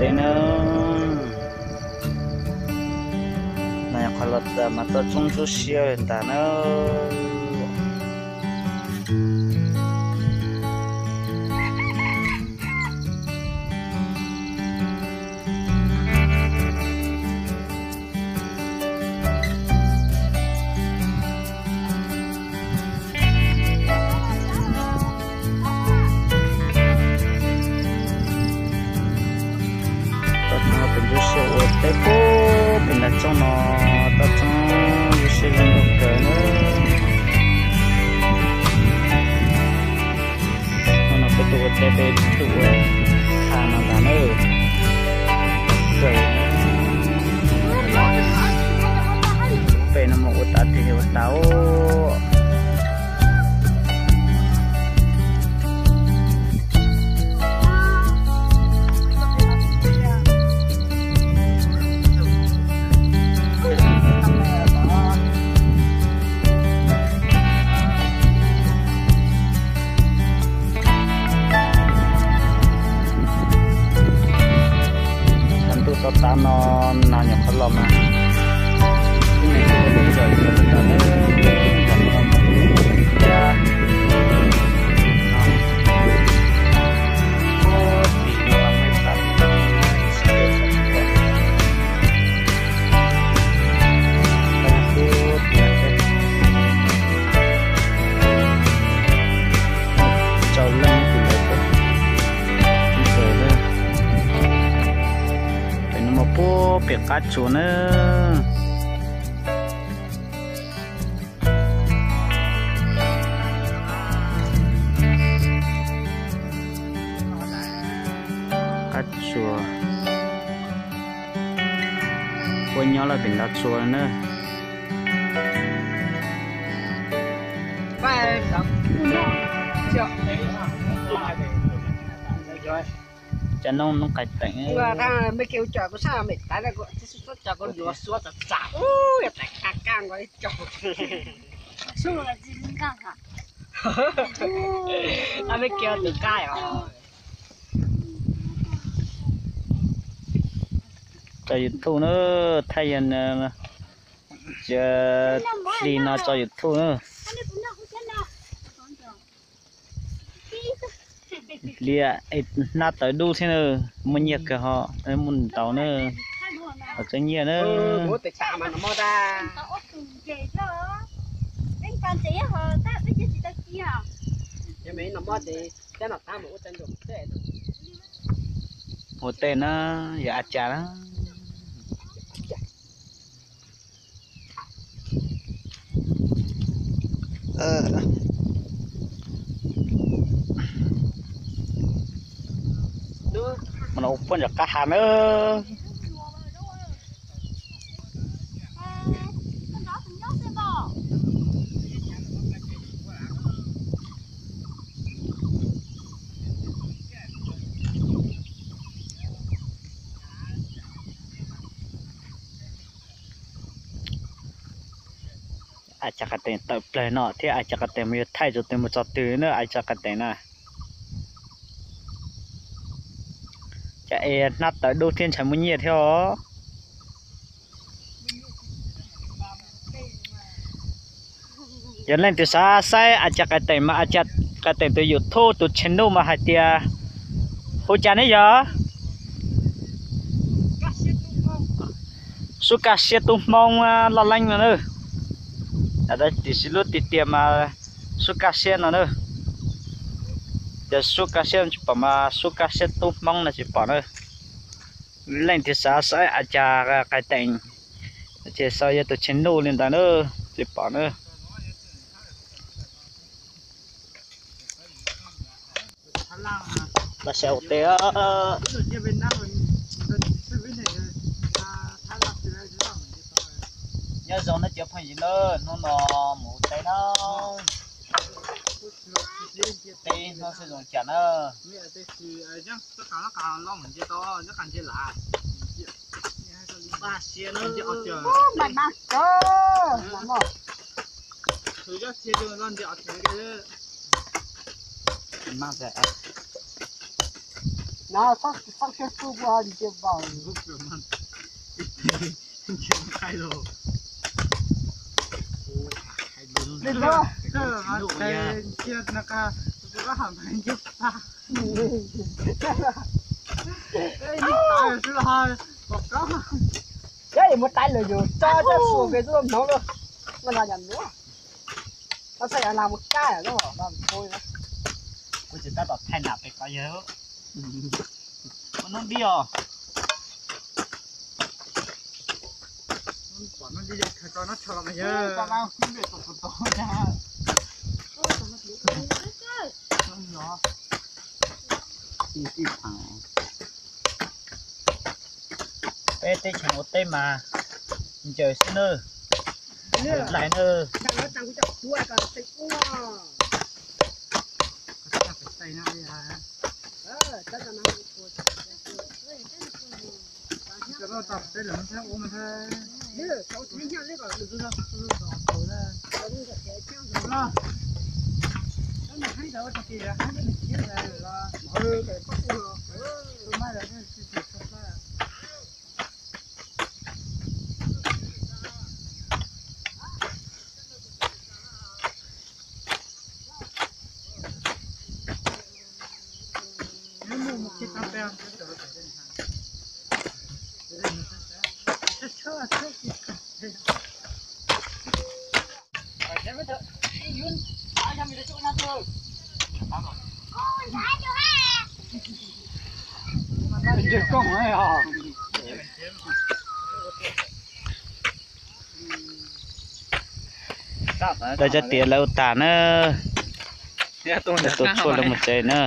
Tes na, no yog qhov los txog mas tuaj tsoob ntsuab siab li ntag na. Tuaj tsoob pem ntsuab siab ua teb pub pem nram tsooj no, tuaj tsoob ntsuab siab zoo nkauj kawg na. Hnub no peb tuaj ua teb peb tuaj ua thav no ntag na. Peb no mus ua tau tiag ua tau. Ntuj to tav no, nas nyuam qhuav los mas. Pem no mas puag pem qab tsuas na. Qab tsuas, puab nyob lawm pem ntav tsuas na. Cov noob noob qais teem. Tso YouTube na, thaij yog hli no tso YouTube na. Hli hnab tawv dub thiab na, muaj nyiaj kawg ho, muaj ntau na, ho txawj nyiaj na. Ua tej na, yog a cas na. Mas no ua puag ntawm qab hav na. Ai cov qas teem tawm plawg no thiab ai cov qas teem mus yuav thaij rau tus mus txog twg na ai cov qas teem na. Cas es hnab tawv dub thiab ntshai muaj nyiaj thiab os. Yog leej twg xav saib ai cov qas teem mas ai cov qas teem tus YouTube tus channel mas hais tias hu cas ne yog? Sub Kaj Siab Tub Hmoob Loj Leeb no na. Tam sim lub tiag tiag mas Sub Kaj Siab no na. Yog Sub Kaj Siab tsis pom mas Sub Kaj Siab Tub Hmoob no tsis pom na. Leej twg xav saib ai cov qas teem ces sau yog tus channel li ntawd na, tsis pom na. Los saib ua teb. Nyob zoo nawb cov phooj ywg na, hnub no mus ua teb na. Teb hnub xwb zoo cas na. Na, xab, xab kiag txuj kuj ntsia npaum. Li ntawd, ntsia na ka, ntsia pa. Ib yam muaj taib lawm yus tsa tsa xua ke tuaj mloog lawm. Mas no yam nuav, no txhaj yog lag mus kab lawm, lag mus kab. Kuv tsis tab tom thaij nam pem ko yog ua nub dib os. Peb teb chaws ua teb mas ncaws xwb nawb, lais nawb. Dab cov tiav lawv ua tas na. Tuaj tshuaj lawv mus tsev na.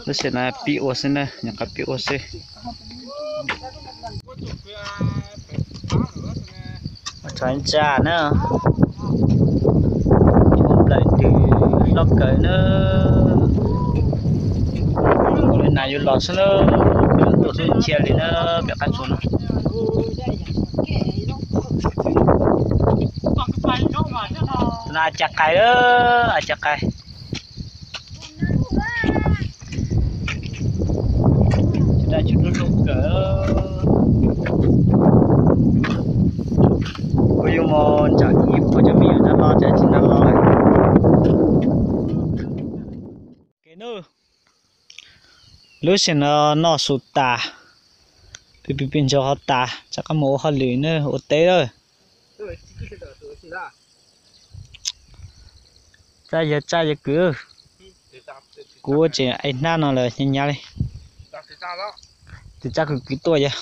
Lub sij hawm no pib ua xwb na, nyuam qhuav pib ua xwb. Tso ib tsam na, ua nplawm twg hlob kawg na. Li nas yuav los xwb na, tuaj hlub ntxhias li na, pem qab tsuas no. Nas cas qais, cas qais. Dab tsi lub lub kawg. Kuv yuav mus ntsam ib puas cov me nyuam nrog los, cov tsis nrog los. Lub sij hawm no noj su tas, pib pib pib ntsaug hov tas, rov qab mus ua hauj lwm na, ua teb lawm. Txaj yawg txaj yawg kwv, kuv tseem ev hnab no lawm hnyav hnyav li. Tus txaj kwv kwv tuaj yog.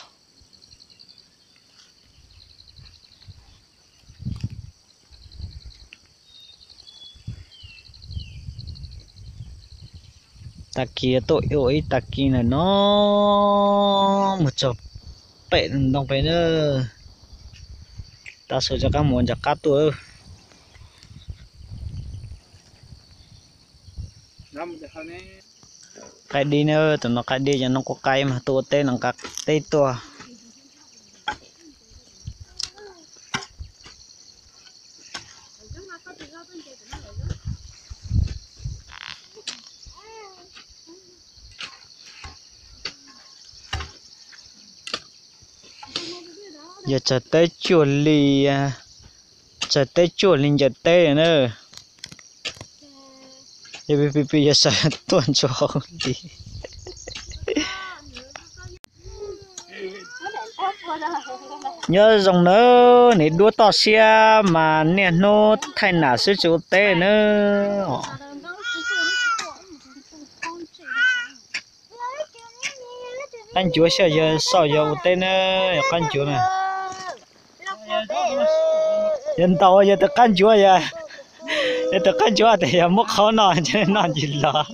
Tag kis tuaj ua ib tag kis ntawm no mus txog pem ntoo pem na. Tav su rov qab mus nram qab tuaj. Qaib dib na, tus no qaib dib, cov no kuj qaib mas tuaj ua teb no nqa teb tuaj. Yog tsaws teb cuag li, tsaws teb cuag li ncaws teb na. Yog pib pib yog sawv tuaj ntsuag hauv li. Nyob zoo nawb, niam duab toj siab mas niaj hnub thaij nam xwb tsis ua teb nawb. Qaib ncuav xyoj yawg xauj yawg ua teb na, yog qaib ncuav na. Yawg ntaus yawg tus qaib ncuav, yawg tus qaib ncuav tias yog muab qhauv noj, noj ntsis los.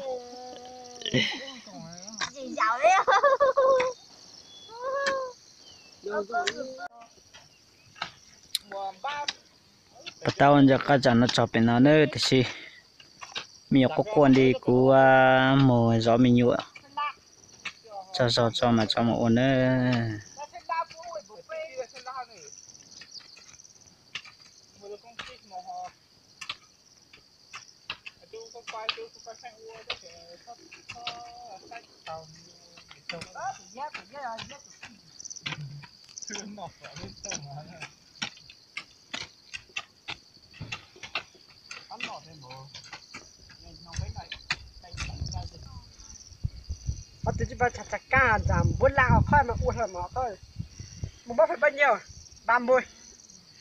Pas tau ua ntawm qab tsam no tso pem no nawb, tiam sis me nyuam quaj quaj li kuv mus zov me nyuam tsaug zog tso mas tso mus ua nawb. Ob tug tsis paub txhaj txhaj kab ntawm npuab laj qhov mas ua hlo mas qhov mus npab pheej pab nyiaj, ba mươi,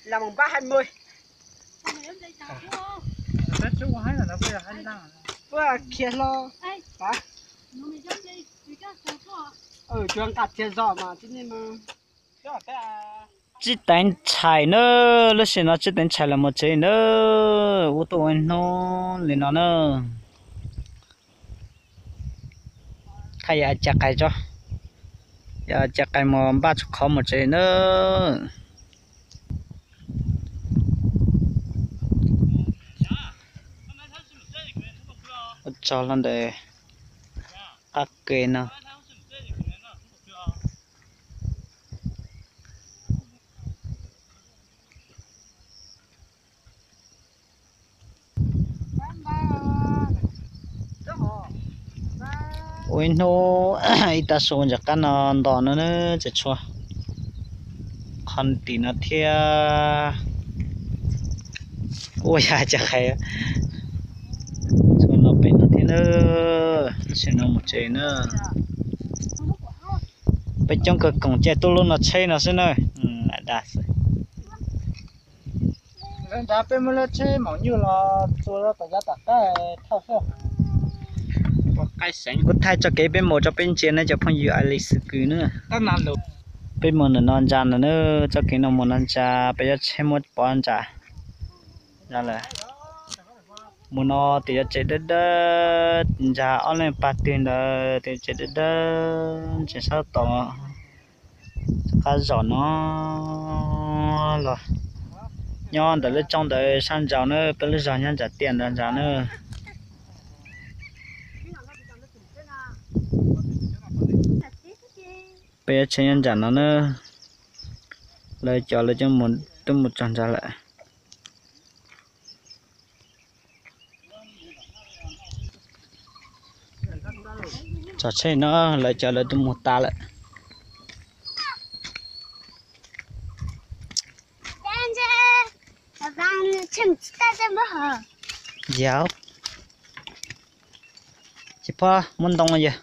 là mùng ba hai mươi. Ua khiav hlo, tsuas nqa txiag zos mas tib neeg mas. Tsib teev tshais na, lub sij hawm no tsib teev tshais los mus tsev na, ua tuaj ua hnub li no na. Thaij yog cav qais tso, yog cav qais mus npaj tsuas qhov mus tsev na. Ua tsaug los ntawm qab ke no. Ua ib hnub ib tag su ntawm qab no nto no na, tseem tshuav qhov tim no thiab. Ua yog cav qais, tshuav no peb no thiab na, lub sij hawm no mus tsev na. Peb coob kawg koom caij tuaj lub no tsheb no xwb na. Lam dag xwb. Lawv nrad peb muab lub tsheb maum nyuj los txua rau tom yav tom qab thauj xwb. Kuv thaij txoj kev peb mus rau peb ntsia na cov phooj ywg a li xwm kws na. Peb mus ntawm no ntsa ntawm na, txoj kev no mus no ntsa, peb yuav tsheb muab pov ntsa. Mus no tes yuav tsev dawb dawb, ntsa ob leeg pag twg ntawd tes tsev dawb dawb, tseem sab tom qab zos no los. Nyob ntawm lub roob ntawd sab nraud na, peb lub zos nyob nram tiaj ntawd nraud na. Peb yuav tsheb nyob nram no na, lawv cov lawv coob mus twb mus txog nrad lawm. Txog tsheb no lawv cov lawv twb mus tas lawm. Yog, tsis phob muab ntoo yog.